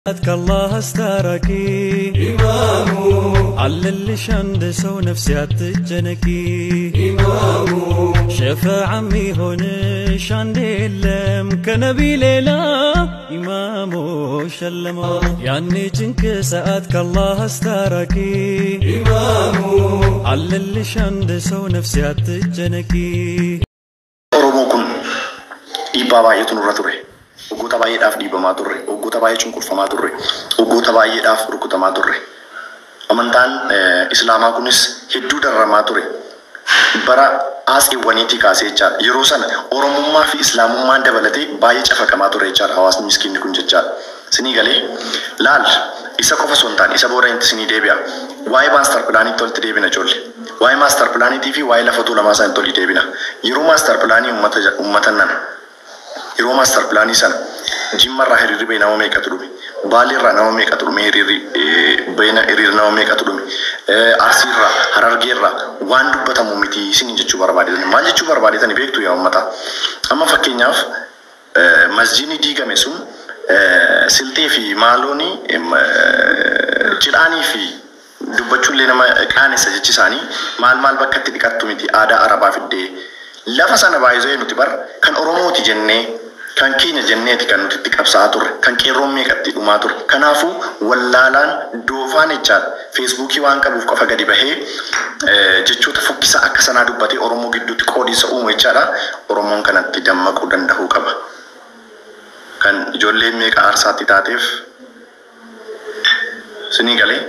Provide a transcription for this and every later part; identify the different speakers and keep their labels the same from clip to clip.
Speaker 1: ከአላህ አስታራቂ
Speaker 2: ኢማሙ
Speaker 1: አለልሽ አንድ ሰው ነፍሴ አትጨነቂ
Speaker 2: ኢማሙ
Speaker 1: ሸፈዓ የሚሆንሽ አንድ የለም ከነቢ ሌላ ኢማሙ ሸለመው። ያኔ ጭንቅ ሰዓት ከአላህ አስታራቂ
Speaker 2: ኢማሙ
Speaker 1: አለልሽ አንድ ሰው ነፍሴ አትጨነቂ።
Speaker 3: Oromoo kun dhiibbaa baay'eetu nurra ture. Waggoota baay'eedhaaf dhiibamaa turre. Waggoota baay'ee cunqurfamaa turre. Waggoota baay'eedhaaf rukutamaa turre. Amantaan Islaamaa kunis hedduu dararamaa ture. Bara Atseewwaniitii kaasee jechaadha. Yeroo sana Oromummaa fi Islaamummaan dabalatee baay'ee cafaqamaa ture jechaadha hawaasni miskiinni kun jechaadha. Sinii galee laal isa qofa osoo hin taane isa booda inni sinii deebi'a. Waa'ee master planiitti walitti deebina ijoollee. Waa'ee master planiitii fi waa'ee lafa Tuulamaa isaanitti olii deebina. Yeroo master planii uummata nana. Yeroo master planii sana Jimmarraa hiriirri bahee nama meeqatu dhume? Baaleerraa nama meeqatu dhume hiriirri bahee hiriirri nama meeqatu dhume? Arsiirraa, Harargeerraa waan dubbatamu miti isiniin jechuu barbaadetani. Maal jechuu barbaadetani beektu yaa uummata? Amma fakkeenyaaf masjiidni diigame sun Silxee fi Maalooni cidhaanii fi dubbachuullee nama qaanessa jechi isaanii maal maal bakka itti dhiqattu miti aadaa Arabaa fiddee lafa sana baay'isee nuti bar kan Oromooti jennee kan keenya jenneeti kan nuti itti qabsaa'aa turre kan qeerroon meeqatti dhumaa turre. Kanaafuu wallaalaan doofaan jechaadha Feesbuukii waan qabuuf qofa gadi bahee jechoota fokkisaa akka sanaa dubbatee Oromoo gidduutti qoodiinsa uumu jechaadha. Oromoon kanatti dammaquu danda'uu qaba. Kan ijoolleen meeqa aarsaatti taateef sinii galee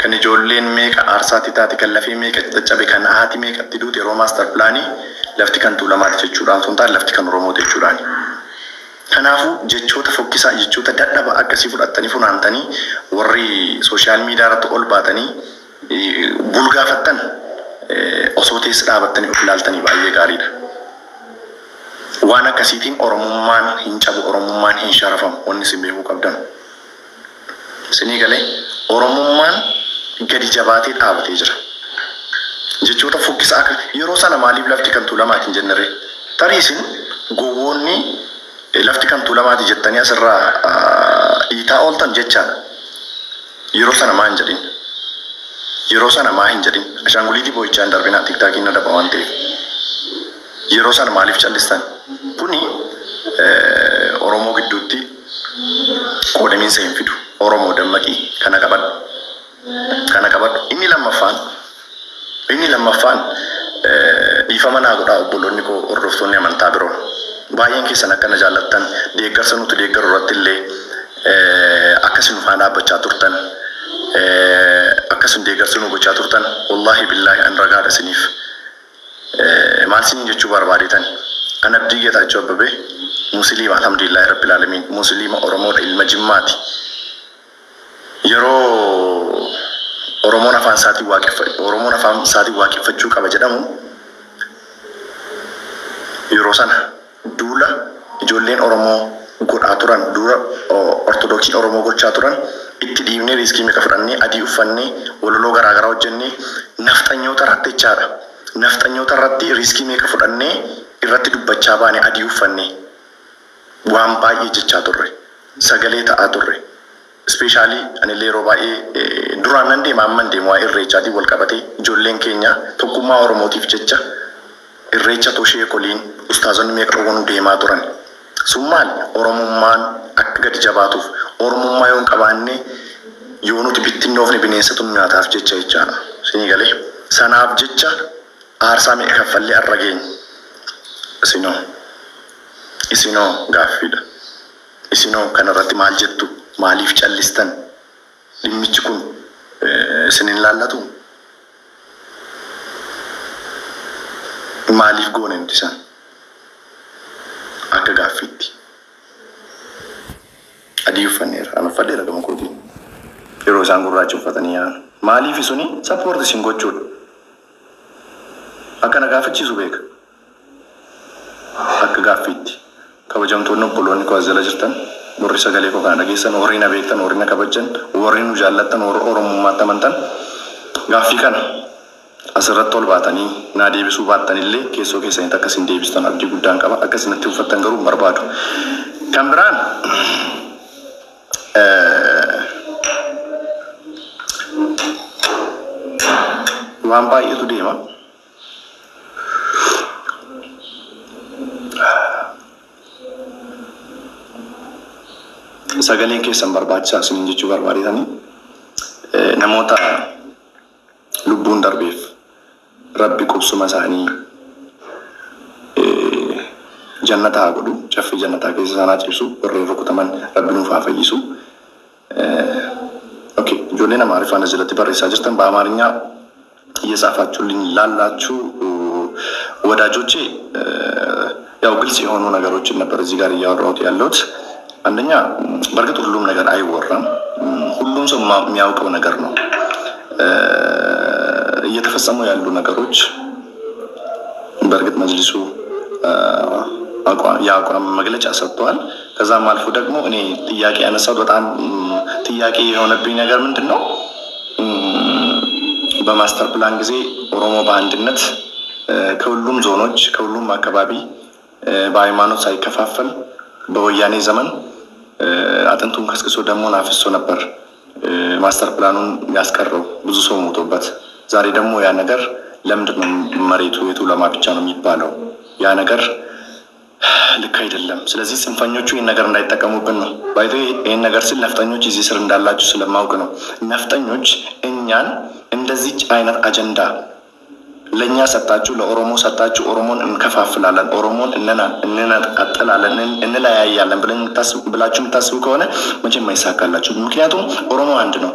Speaker 3: kan ijoolleen meeqa aarsaatti taate kan lafee meeqa caccabe kan haati meeqatti duute yeroo master planii lafti kan Tuulamaati jechuudhaan osoo hin taane lafti kan Oromooti jechuudhaani. Kanaafuu jechoota fokkisaa jechoota dadhaba akkasii fudhattanii funaantanii warri social media irratti ol baatanii bulgaafattan osoo teessa dhaabattanii of ilaaltanii baay'ee gaariidha. Waan akkasiitiin Oromummaan hin cabu, Oromummaan hin sharafamu wanni isin beekuu qabdan. Isinii galee Oromummaan gadi jabaatee dhaabatee jira. Jechoota fokkisaa akka yeroo sana maaliif lafti kan Tuulamaati hin jennere? Tarii isin gowwoonni lafti kan Tuulamaati jettanii asirraa dhiitaa ooltan jechaadha. Yeroo sana maa hin jedhin? Yeroo sana maa hin jedhin? Ashaanguliitii boo'ichaa hin darbinaa TikTokiin na daba waan ta'eef. Yeroo sana maaliif callistan? Kuni Oromoo gidduutti qoodamiinsa hin fidu. Oromoo dammaqii kana qabadhu. Kana qabadhu. Inni lammaffaan dhiifama naa godhaa obboloonni koo hordoftoonni amantaa biroo. Baay'een keessan akka na jaallattan deeggarsa nuti deeggaru irratti illee akkasin nu faana dhaabbachaa turtan akkasin deeggarsa nu gochaa turtan wallaahi billaahi an ragaadha isiniif. Maal isiniin jechuu barbaadeetani? An Abdii Geetaachoo Abbabee Musliima, alhamdulillahi rabbil aalamiin, Musliima Oromoodha, ilma Jimmaati. Yeroo Oromoon afaan isaatiin waaqeffachuu qaba jedhamu yeroo sana duula ijoolleen Oromoo godhaa turan, duula Ortodoksiin Oromoo gochaa turan itti dhiibnee risk meeqa fudhannee adii uffannee walaloo garaa garaa hojjennee nafxanyoota irratti jechaadha. Nafxanyoota irratti risk meeqa fudhannee irratti dubbachaa baane, adii uffannee waan baay'ee jechaa turre, sagalee ta'aa turre. Especially anillee yeroo baay'ee duraan nan deema, amma hin deemu. Waa'ee irreechaatiin wal qabatee ijoolleen keenya tokkummaa Oromootiif jecha irreecha toshee koliin ustaazonni meeqa dhowwanuu deemaa turan. Sun maali? Oromummaan akka gadi jabaatuuf. Oromummaa yoo hin qabaanne yoo nuti bittinnoofne bineensatu nu nyaataaf jecha jechaadha. Isinii galee sanaaf jecha aarsaa meeqa kaffallee arra geenye. Isinoo gaaffiidha. Isinoo kanarratti maal jettu? Maaliif callistan? Dhimmichi kun isin hin laallatu? Maaliif goone nuti isaan? Akka gaaffiitti. Adii uffanneera. An uffadheera gama kootiin. Yeroo isaan gurraacha uffatanii yaa'an. Maaliif suni support isin gochuudha? Akka na gaafachiisu beeka. Akka gaaffiitti. Kabajamtoonni obboloonni koo as jala jirtan, warri sagalee koo kana dhageessan, warri na beektan, warri na kabajan, warri nu jaallattan, warri Oromummaatti amantan, gaaffii kana asirratti ol baatanii naa deebisuu baattanillee keessoo keessanitti akkasin deebistan abdii guddaan qaba. Akkasinatti uffattan garuu hin barbaadu. Kan biraan Waan baay'eetu deema. Sagaleen keessan barbaachisaa isiniin jechuu barbaadetanii namoota lubbuun darbeef Rabbi qubsuma isaanii jannataa haa godhu, caffee jannataa keessa isaan haa ciibsu, warreen rukutaman Rabbi nuuf haa fayyisu. Okay, ijoolleen Amaariffaan as jalatti barreessaa jirtan በአማርኛ እየጻፋችሁልኝ ላላችሁ ወዳጆቼ ያው ግልጽ የሆኑ ነገሮችን ነበር እዚህ ጋር እያወራሁት ያለሁት። አንደኛ በእርግጥ ሁሉም ነገር አይወራም፣ ሁሉም ሰው የሚያውቀው ነገር ነው። እየተፈጸሙ ያሉ ነገሮች በእርግጥ መጅሊሱ የአቋም መግለጫ ሰጥተዋል። ከዛም አልፎ ደግሞ እኔ ጥያቄ ያነሳሁት በጣም ጥያቄ የሆነብኝ ነገር ምንድን ነው? በ master plan ጊዜ ኦሮሞ በአንድነት ከሁሉም ዞኖች ከሁሉም አካባቢ በሃይማኖት ሳይከፋፈል በወያኔ ዘመን አጥንቱን ከስክሶ ደሙን አፍሶ ነበር master plan ኡን ያስቀረው፣ ብዙ ሰው ሞቶበት። ዛሬ ደግሞ ያ ነገር ለምንድን ነው መሬቱ የቱለማ ብቻ ነው የሚባለው? ያ ነገር ልክ አይደለም። ስለዚህ ጽንፈኞቹ ይህን ነገር እንዳይጠቀሙብን ነው። ባይቶ ይህን ነገር ስል ነፍጠኞች እዚህ ስር እንዳላችሁ ስለማውቅ ነው። ነፍጠኞች እኛን እንደዚች አይነት አጀንዳ ለእኛ ሰጣችሁ፣ ለኦሮሞ ሰጣችሁ፣ ኦሮሞን እንከፋፍላለን፣ ኦሮሞን እንነጣጥላለን፣ እንለያያለን ብላችሁ የምታስቡ ከሆነ መቼም አይሳካላችሁ። ምክንያቱም ኦሮሞ አንድ ነው።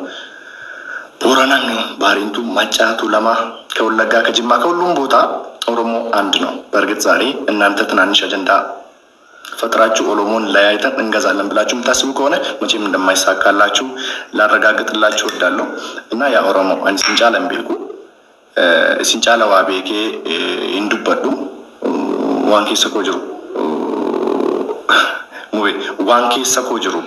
Speaker 3: ቦረና ነው፣ ባሬንቱ፣ ማጫ፣ ቱለማ፣ ከወለጋ፣ ከጅማ፣ ከሁሉም ቦታ ኦሮሞ አንድ ነው። በእርግጥ ዛሬ እናንተ ትናንሽ አጀንዳ ፈጥራችሁ ኦሮሞን ለያይተን እንገዛለን ብላችሁ የምታስቡ ከሆነ መቼም እንደማይሳካላችሁ ላረጋግጥላችሁ እወዳለሁ። እና ያ ኦሮሞ ani sin caala hin beeku, isin caala waa beekee hin dubbadhu. Waan keessa koo jiru mube waan keessa koo jiru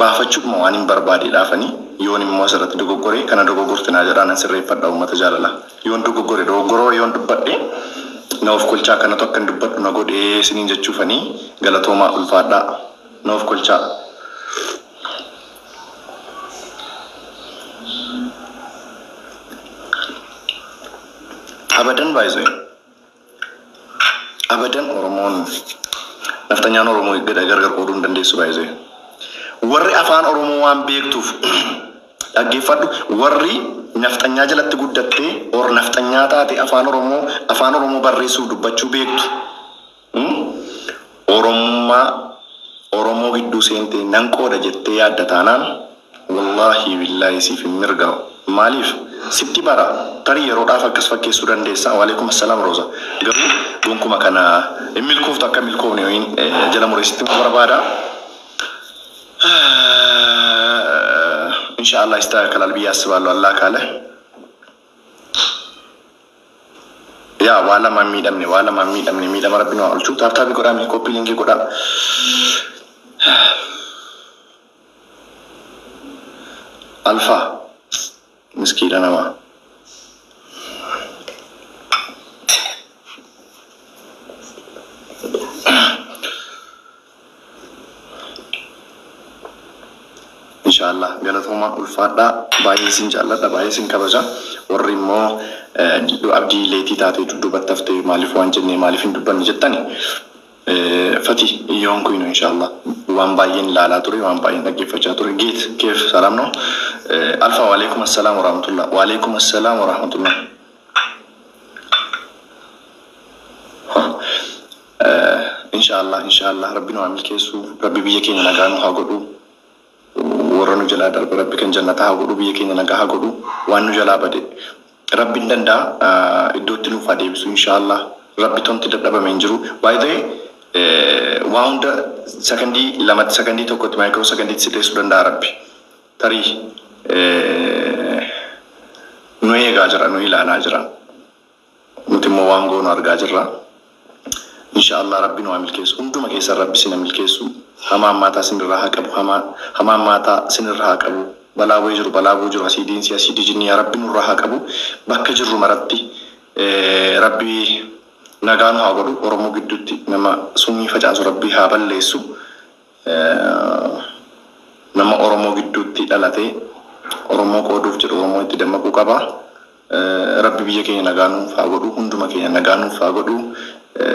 Speaker 3: baafachuudhuma waan hin barbaade dhaafanii yoon immoo asirratti dogoggore kana dogoggortinaa jedhaa nan sirreeffadha. Uummata jaalala, yoon dogoggore dogoggoroo yoon dubbadhe na of kolchaa, kanatu akka hin dubbadhu na godhee isiniin jechuufanii. Galatoomaa, ulfaadhaa, na of kolchaa. Abadan baay'isee abadan Oromoon naftanyaan Oromoo gargar qooduu hin dandeessu baay'isee. Warri afaan Oromoo waan beektuuf dhaggeeffadhu, warri naftanyaa jalatti guddattee or naftanyaa taate afaan Oromoo barreessuuf dubbachuu beektu. Oromummaa Oromoo gidduu seentee nan qooda jettee yaadda taanaan wallaahi billaahi siif hin mirga'u. Maaliif sitti bara tarii yeroodhaaf akkas fakkeessuu dandeessa. Waalaikum assalaam Rooza. Garuu gonkumaa kana hin milkooftu, akka milkoofne yookiin jala mureessitti barbaada. ኢንሻአላህ ይስተካከላል ብዬ አስባለሁ። አላህ ካለ yaa waa lama miidhamne, waa lama miidhamne, miidhama Rabbi nu haa oolchu. Tap tap godhaa mee, copy link godhaa. Alfaa miskiina namaa. Inshaallah galatoomaa, ulfaadhaa, baay'ee isin jaalladha, baay'ee isin kabaja. Warri immoo abdii leetii taatee dudduubatti haftee maaliif waan jennee maaliif hin dubbanne jettani, fati yoon kuynu inshaallah waan baay'een ilaalaa ture, waan baay'een dhaggeeffachaa ture. Geet keef salaam no alfa. Waalaikum assalaam warahmatullah, waalaikum assalaam warahmatullah. Inshaallah, inshaallah Rabbi nu haa milkeessu, Rabbi biyya keenya nagaa nu haa godhu. Warra nu jalaa darbe Rabbi kan jannataa haa godhu, biyya keenya nagaa haa godhu. Waan nu jalaa bade Rabbi hin danda'a iddootti nuuf haa deebisu inshaallah. Rabbi tonti dadhabame hin jiru. Baay'ee waa hunda sakandii lamatti, sakandii tokkotti, micro secondiitti sirreessuu danda'a Rabbi. Tarii nu eegaa jira, nu ilaalaa jira. Nuti immoo waan goonu argaa jirra. Inshaallah Rabbi nu haa milkeessu. Hunduma keessan Rabbi sin haa milkeessu. Hamaan maataa sinirraa haa qabu. Hamaan maataa sinirraa haa qabu. Balaa bu'ee jiru, balaa bu'ee jiru, asii diinsi, asii dijinni yaa Rabbi nurraa haa qabu. Bakka jirru maratti Rabbi nagaa nu haa godhu. Oromoo gidduutti nama summii facaasu Rabbi haa balleessu. Nama Oromoo gidduutti dhalatee Oromoo qooduuf jedhu Oromoo itti dammaquu qaba. Rabbi biyya keenya nagaa nuuf haa godhu, hunduma keenya nagaa nuuf haa godhu.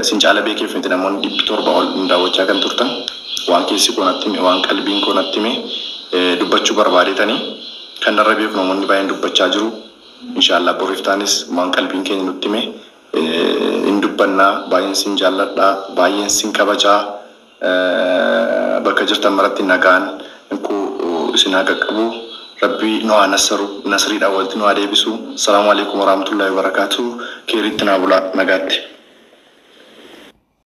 Speaker 3: Sin caala beekeef miti namoonni 700 ol nu daawwachaa kan turtan waan keessi koo natti hime, waan qalbiin koo natti hime dubbachuu barbaadetanii kan narra beeku namoonni baay'een dubbachaa jiru. Inshaallah boriftaanis waan qalbiin keenya nutti hime hin dubbannaa. Baay'een sin jaalladhaa, baay'een sin kabajaa. Bakka jirtan maratti nagaan koo isin haa qaqqabu. Rabbi nu haa nassaru, nasriidhaan walitti nu haa deebisu. Salaamu alaikum warahmatullahi wabarakatuh. Keeritti naa bulaa, nagaatti.